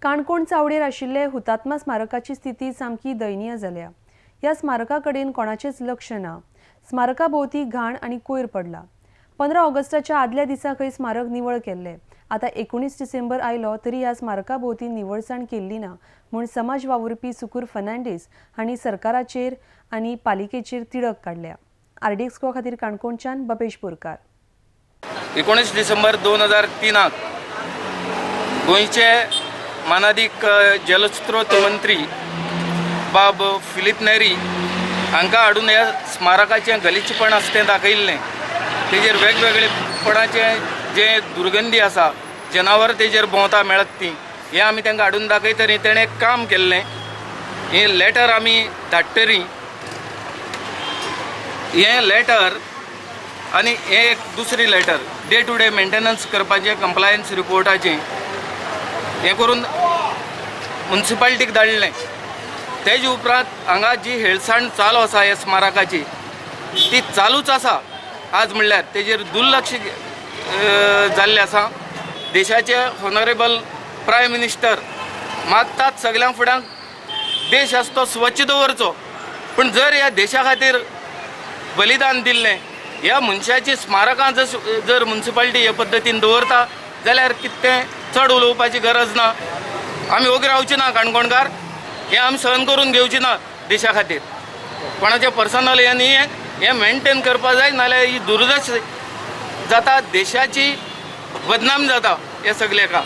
काणकोण चावडेर आशिल्ले हुतात्मा स्मारकाची स्थिती सामकी दयनीय जाल्या. ह्या स्मारका कडेन कोणाचेच लक्ष ना. स्मारका भोंवती घाण आनी कोयर पडला. 15 ऑगस्टाच्या आदल्या दिसा खंय स्मारक निवळ केल्ले. आतां 19 डिसेंबर आयलो तरी ह्या स्मारका भोंवती निवळसाण केल्ली ना म्हूण समाज वावुरपी सुकूर फर्नांडीस हांणी सरकाराचेर आनी पालिकेचेर तिडक काडल्या. आरडीएक्स गोवा खातीर काणकोणच्यान बपेश बोरकार. 19 डिसेंबर 2003 गोंयचे मानादीक जलस्रोत मंत्री बाब फिलीप नेरी हांकां हाडून ह्या स्मारकाचें गलिचपण आसा तें दाखयल्लें. तेजेर वेगवेगळेपणाचें जें दुर्गंधी आसा, जनावर तेजेर भोंवता मेळत ती, हें आमी तांकां हाडून दाखयतरी तेणें एक काम केल्लें. हें लेटर आमी धाडटरी, हें लेटर आनी हें एक दुसरी letter day to day maintenance करपाचें कंप्लायन्स रिपोर्टाचें हें करून मुन्सिपालिटीक धाडलें. तेजे उपरांत हांगा जी हेळसाण चालू आसा ह्या स्मारकाची ती चालूच आसा. आज म्हणल्यार तेजेर दुर्लक्ष जाल्लें आसा. देशाचे ऑनरेबल प्रायम मिनिस्टर मागतात सगळ्यां फुड्यांक देश आसा तो स्वच्छ दवरचो, पूण जर ह्या देशा खातीर बलिदान दिल्लें ह्या मनशाची स्मारकां जर मुन्सिपालिटी हे पद्दतीन दवरता जाल्यार कितें चड उलोवपाची गरज ना. आमी ओगी रावची ना काणकोणकार, हें आमी सहन करून घेवची ना. देशा खातीर कोणाचें पर्सनल हें न्ही, हें मेनटेन करपा जाय, नाल्यार ही दुर्दश जाता, देशाची बदनाम जाता हे सगळे का.